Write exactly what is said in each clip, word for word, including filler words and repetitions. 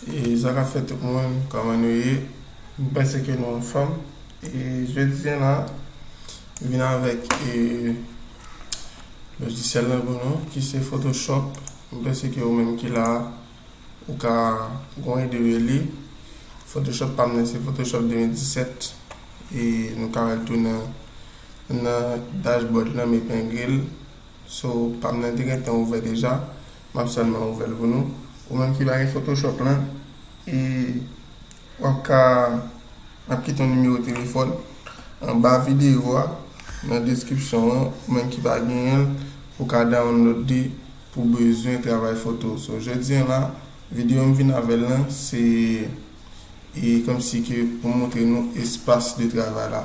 E sa k ap fèt tout moun, kòman nou ye? M panse ke nou anfòm. E jodi a la, m vin avèk e, lojisyèl la pou nou, ki se Photoshop. M panse ke ou menm ki la, ou ka gen yon ide de li. Photoshop pa m nan se Photoshop de mil disèt. E nou ka wè l tou nan, nan dashboard la, m epenge l. So, pa m nan te gentan ouvè deja. M ap sèlman ouvè l pou nou. Ou menm ki pa gen Photoshop lan, e w ap ka, m ap kite yon nimewo telefòn anba videyo a, nan deskripsyon an, ou menm ki pa genyen l, ou ka download li pou bezwen travay foto. So, jodi a la, videyo m vin avè l lan, se e kòmsi ke pou montre nou espas de travay la.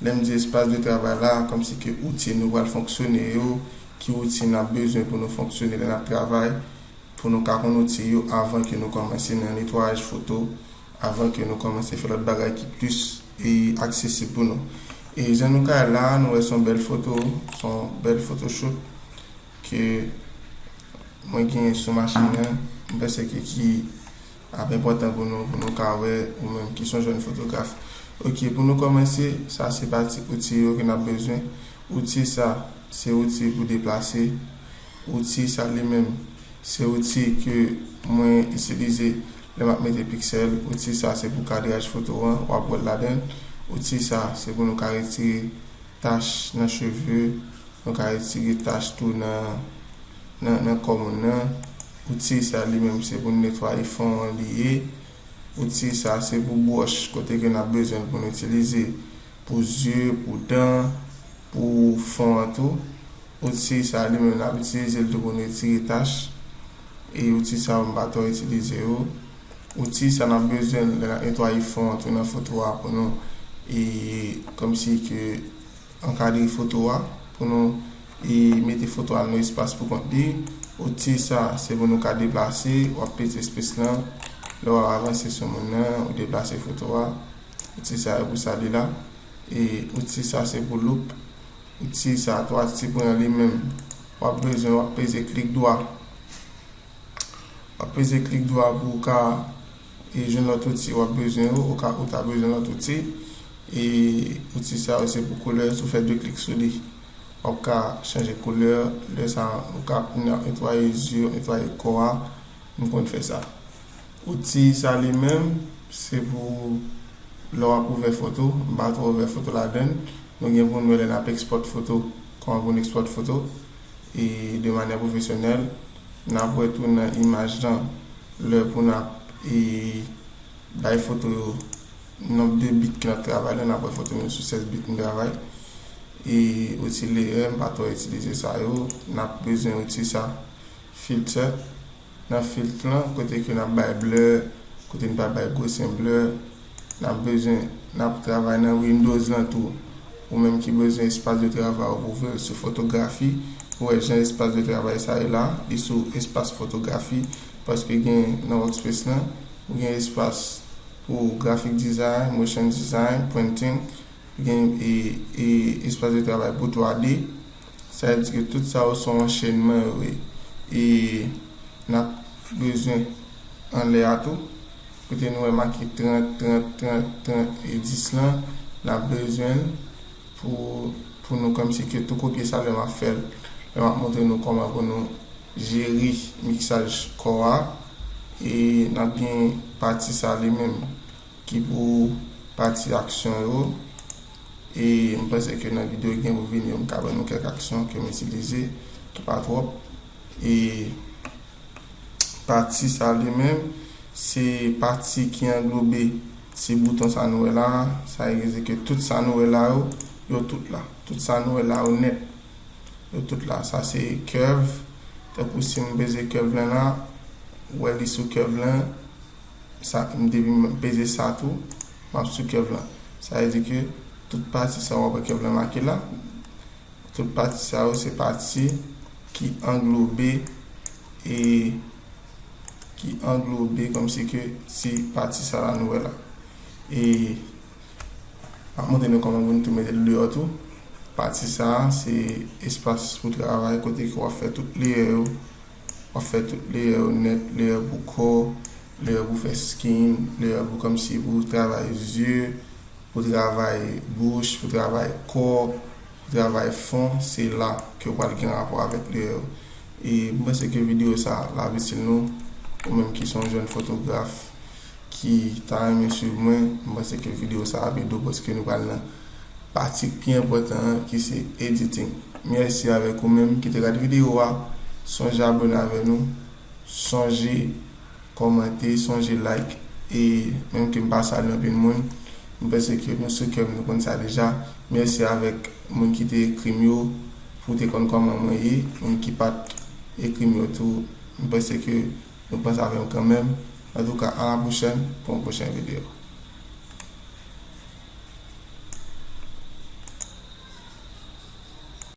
Lè m di espas de travay la, kòmsi ke outi nou pral fonksyone yo, ki outi n ap bezwen pou nou fonksyone lè n ap travay, pou nou ka konn outi yo avan ke nou kòmanse nan netwayaj foto, avan ke nou kòmanse fè lòt bagay ki plis e aksesib pou nou. E jan nou ka wè la, nou wè se yon bèl foto, se yon bèl photoshoot ke mwen genyen sou machin nan, m panse ke ki ap enpòtan pou nou, pou nou ka wè ou menm ki se yon jèn fotograf. Ok, pou nou kòmanse, sa se pati outi yo ke n ap bezwen. Outi sa, se outi pou deplase. Outi sa li menm, se outi ke mwen itilize lè m ap mete piksèl. Outi sa, se pou kadraj foto an, w ap wè l ladan l. Outi sa, se pou nou ka retire tach nan cheve, nou ka retire tach tou nan, nan, nan kò moun nan. Outi sa li menm se pou n netwaye fon an li ye. Outi sa se pou bwòch kote ke n ap bezwen l pou n itilize pou zye, pou dan, pou fon an tou. Outi sa li menm n ap itilize l tou pou n retire tach. E outi sa yo m pa twò itilize yo. Outi sa n ap bezwen l lè n ap netwaye fon an tou nan foto a pou nou e kòmsi ke ankadre foto a, pou nou e mete foto a nan espas pou kont li. Outi sa, se pou nou ka deplase, w ap peze space lan, lè w ap avanse sou moun nan, ou deplase foto a. Outi sa, e pou sa li la. E outi sa, se pou loup. Outi sa, twa ti pwen an li menm, w ap bezwen, w ap peze klik dwa. W ap peze klik dwa pou w ka e jwenn lòt outi w ap bezwen yo, ou ka, ou ta bezwen lòt outi. E outi sa yo se pou koulè, si w fè de klik sou li, w ap ka chanje koulè. Lè sa, ou ka netwaye zye, netwaye kò a, nou konn fè sa. Outi sa li menm, se pou lè w ap ouvè foto, m pa twò ouvè foto ladan l. Nou gen pou n wè lè n ap export foto, kòman pou n export foto e de manyè pwofesyonèl. N ap wè tou nan imaj lan, lè pou n ap e bay foto yo, nonb de bit ke n ap travay la, n ap wè foto nou sou sèz bit nou travay. E outi leyè, m pa twò itilize sa yo. N ap bezwen outi sa, filter. Nan filter lan, kote ke n ap bay blè, kote n pa bay gwosè blè, n ap bezwen, n ap travay nan Windows lan tou. Ou menm ki bezwen espas de travay ou pou ouvri l sou fotografi, ou wè jan espas de travay sa ye la, li sou espas fotografi, paske gen nan workspace lan, ou gen espas pou graphic design, motion design, printing, gen e, e espas de travay pou twa D. Sa vle di ke tout sa yo se yon anchenman yo ye. E n ap bezwen anlè a tou. Kote nou wè make trant, trant, trant, trant e dis lan, n ap bezwen l pou, pou nou kòmsi ke tou kopye sa lè m ap fè l. Lè m ap montre nou kòman pou nou jere miksaj kò a. E n ap gen pati sa li menm ki pou pati aksyon yo. E m panse ke nan videyo ki gen pou vini yo, m ka ban nou kèk aksyon ke m itilize, ki pa twòp. E pati sa li menm, se pati ki anglobe ti bouton sa nou wè la a. Sa vle di ke tout sa nou wè la yo, yo tout la. Tout sa nou wè la yo nèt, yo tout la. Sa se curve. Tankou si m peze curve lan la, ou wè li sou curve lan. Sa, m depi m peze sa tou, m ap sou curve lan. Sa vle di ke tout pati sa w ap wè curve lan make la, tout pati sa yo se pati ki anglobe e ki anglobe kòmsi ke ti pati sa la nou wè la. E m ap montre nou kòman pou nou tou mete l deyò tou. Pati sa a se espas pou travay kote ke w ap fè tout leyè yo. W ap fè tout leyè yo nèt, leyè pou kò, Lè pou fè skin, lè pou kòmsi pou travay zye, pou travay bouch, pou travay kò, pou travay fon, se la ke w pral gen rapò avèk lè. E m panse ke videyo sa l ap itil nou, ou menm ki se yon jèn fotograf ki ta renmen swiv mwen, m panse ke videyo sa ap ede w paske nou pral nan pati pi enpòtan an ki se editing. Mèsi avèk ou menm ki te gade videyo a, sonje abòne avè nou, sonje kòmante, sonje like, e menm ke m pa salye anpil moun, m panse ke nou sou kè m, nou konn sa deja. Mèsi avèk moun ki te ekri m yo, pou te konn kòman mwen ye, moun ki pa t ekri m yo tou, m panse ke nou panse avè m kanmenm. Antouka, a la pwochèn pou yon pwochen videyo.